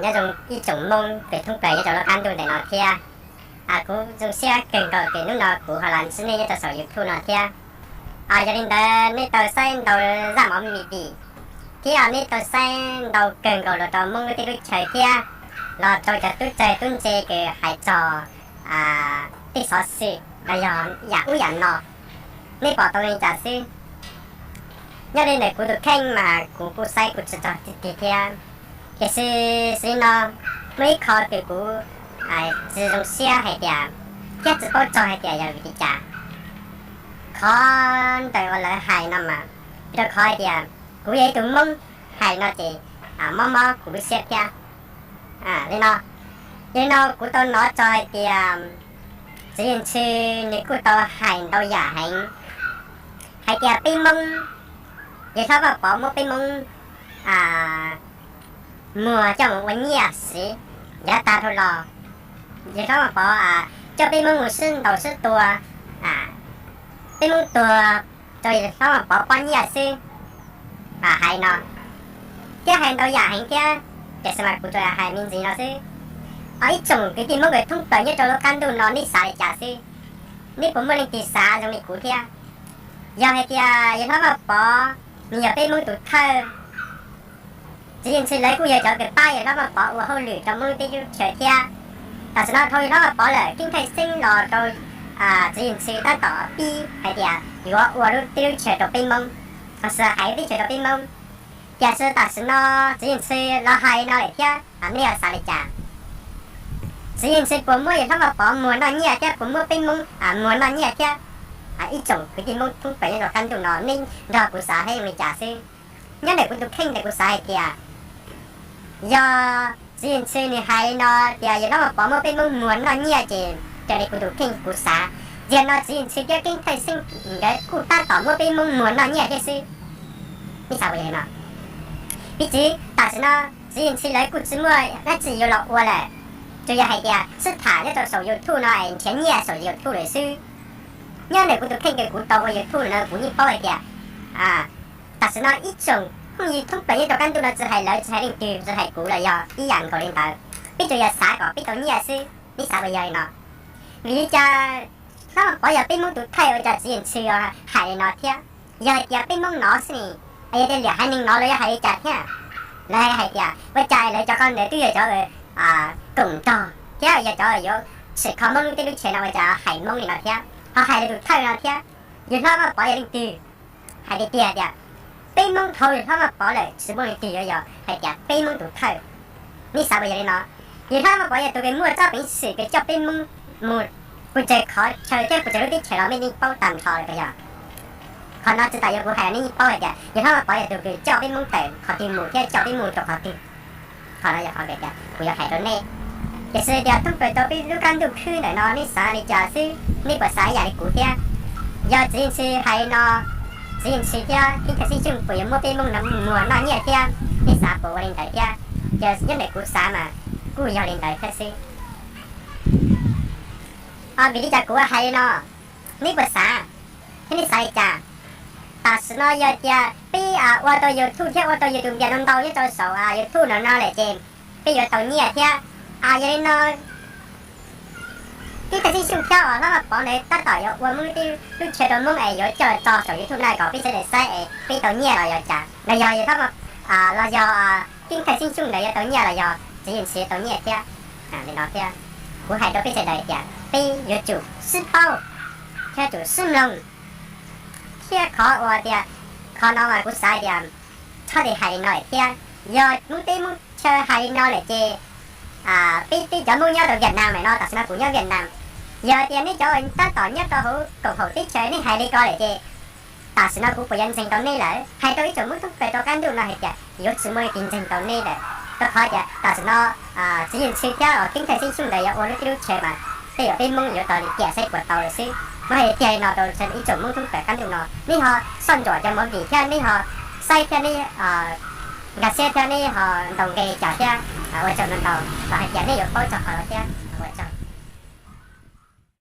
nyob zoo ib tsoom Hmoob kws thoob plaws nyob rau lub qab ntuj ntawm no thiab. Kuv zoo siab kawg nkaus kws hnub no kuv ho los ntsib nej nyob rau saum YouTube no thiab. Yog li ntawd nej tau saib ntau zaj movie thiab nej tau saib ntau kawg nkaus los rau Hmoob lub teb lub chaw thiab los rau cov tub tsawg tub ntse kws hais txog tej xov xwm los yog yam ub yam no, nej pom tau li cas xwb. Nyob li ntawm kuv tus kheej mas kuv kuj saib kuj tsis txog tiag tiag thiab, tiam sis xws li no muaj ib qho kws kuv tsis zoo siab hais tias thiab tsis paub txog hais tias yog vim li cas. Qhov ntawm uas lawv hais no mas vim rau qhov hais tias kuv yog ib tug Hmoob, hais no ces mob mob kuv lub siab thiab. Li no, yog li no kuv tau hnov txog hais tias Txiv Yawg Ntxhw nws kuj tau hais ntau yam heev hais tias peb Hmoob, yawg hlob Vaj Pov muab peb Hmoob muag coj mus ua nyiaj siv yav tag dhau los. Yawg hlob Vaj Pov coj peb Hmoob mus sib ntaus sib tua, peb Hmoob tuag rau yawg hlob Vaj Pov pob nyiaj xwb. Hais no thiab hais ntau yam heev thiab, tiam sis mas kuv tsuas hais me ntsis no xwb. Ib tsoom kwv tij Hmoob kws thoob plaws nyob rau lub qab ntuj no nej xav li cas xwb? Nej puas muaj leej twg xav zoo li kuv thiab? Yog hais tias yawg hlob Vaj Pov nws yog peb Hmoob tus thawj, Txiv Yawg Ntxhw lawv kuj yog cov kws pab yawg hlob Vaj Pov ua hauj lwm rau Hmoob teb lub chaw thiab. Tam sim no dhau yawg hlob Vaj Pov lawm, Keeb Thaj Xeeb los rau Txiv Yawg Ntxhw tab tom pib hais tias yuav ua lub teb lub chaw rau peb Hmoob, los sis hais teb chaws rau peb Hmoob. Tiam sis tam sim no Txiv Yawg Ntxhw los hais no lawm thiab, nej xav li cas? Txiv Yawg Ntxhw puas muab yawg hlob Vaj Pov muag noj nyiaj thiab puas muab peb Hmoob muag noj nyiaj thiab? Ib tsoom kwv tij Hmoob thoob plaws nyob rau qab ntuj no nej nrog kuv xav saib zoo li cas xwb. Nyob ntawm kuv tus kheej ntawm kuv xav hais tias yog Txiv Yawg Ntxhw nws hais li no tias yawg hlob Vaj Pov muab peb Hmoob muag noj nyiaj ces raws li kuv tus kheej kuv xav, tiam no Txiv Yawg Ntxhw thiab Keeb Thaj Xeeb nkawd kuj tab tom muab peb Hmoob muag noj nyiaj thiab xwb. Nej xav puas yog li no? Piv txwv tam sim no Txiv Yawg Ntxhw lawv kuj tsis muaj dab tsi yuav los ua lawm, tsuas yog hais tias sib tham nyob rau saum YouTube no es nrhiav nyiaj saum YouTube lawm xwb. Nyob ntawm kuv tus kheej kws kuv tau ua YouTube no kuv yeej paub hais tias tam sim no ib tsoom phooj ywg thoob plaws nyob rau qab ntuj no tsis hais lawv tsis hais leej twg tsis hais kuv los yog ib yam nkaus li ntawd, peb tsuas yog xav kom peb tau nyiaj xwb. Nej xav puas yog li no? Vim li cas hlob Vaj Pov yog peb Hmoob tus thawj ua cas Txiv Yawg Ntxhw hais li no thiab? Yog hais tias peb Hmoob no xwb ne, yog tias liam haiv neeg no lawv yuav hais li cas thiab? Lawv hais tias ua cas lawv cov ko ntawd twb yog cov koom nrog thiab yog cov yuav tsim kho Hmoob lub teb lub chaw no ua cas hais Hmoob li no thiab ho hais lawv tus thawj no thiab? Yawg hlob Vaj Pov yog leej twg? Hais tiag tiag tias peb Hmoob dhau yawg hlob Vaj Pov lawm tsis muaj leej twg yuav yog hais tias peb Hmoob tus thawj. Nej xav puas yog li no? Yawg hlob Vaj Pov yog tus kws muaj txoj peev xwm kws coj peb Hmoob mus puas tsawg qhov chaw thiab puas tsawg lub teb chaws los nej yeej paub tag nrho lawm puas yog? Qhov no tsis tas yuav kuv hais nej yeej paub hais tias yawg hlob Vaj Pov yog tus kws coj peb Hmoob tawm qhov twg mus thiab coj peb Hmoob rau qhov twg. Qhov no yog qhov tias kuv yuav hais rau nej. Tiam sis tias thoob plaws rau peb lub qab ntuj khwb ntawm no nej xav li cas xwb, nej puas xav ib yam li kuv thiab? Yog Txiv Yawg Ntxhw hais li no, Txiv Yawg Ntxhw thiab Keeb Thaj Xeeb Xyooj puas yuav muab peb Hmoob no muag noj nyiaj thiab? Nej xav puas ua li ntawd thiab? Ces nyob ntawm kuv xav mas kuj yog li ntawd thiab xwb. Vim li cas kuv hais li no? Nej puas xav? Thiab nej xav li cas? Tam sim no yog tias peb ua tau YouTube thiab ua tau YouTube npias ntau ntau nyob rau saum YouTube no no lawm ces peb yuav tau nyiaj thiab. Yog li no Keeb Thaj Xeeb Xyooj thiab hlob Vaj Pov ntawd tab tom yuav ua Hmoob lub teb lub chaw rau Hmoob es yuav coj tso saum YouTube na kom peb sawv daws saib es peb tau nyiaj los yog cas los yog yawg hlob, los yog Keeb Thaj Xeeb Xyooj ntawd yuav tau nyiaj los yog Txiv Yawg Ntxhw tau nyiaj thiab. Li no thiab, kuv hais rau peb sawv daws tias peb yuav tsum sib paub thiab tsum sib mloog. Thiab qhov uas tias qhov no mas kuv xav tias txhob hais li no lawm thiab. Yog Hmoob teb Hmoob chaw hais li no lawm ces peb teb cov Hmoob nyob rau Viaj Nam no, tam sim no kuv nyob Viaj Nam, yog tias nej cov tab tom nyob rau hauv koom haum teb chaws nej hais li ko lawm ces tam sim no kuv puas yuav ntseeg tau nej lawm? Hais rau ib tsoom Hmoob thoob plaws rau qab ntuj no hais tias yuav tsis muaj leej twg ntseeg tau nej lawm, rau qhov tias tam sim no Txiv Yawg Ntxhw thiab Keeb Thaj Xeeb Xyooj ntawd yuav ua lub teb lub chaw mas tej zaum peb Hmoob yuav tau li tiam saib puas tau lawm xwb. Muab hais tiag li no rau ib tsoom Hmoob thoob plaws qab ntuj no, nej ho soj ntsuam cov movie thiab nej ho saib thiab nej nkag siab thiab nej ho ntaus nqe cas thiab ua tsaug ntau ntau los hais tias nej yuav paub txog qhov no thiab.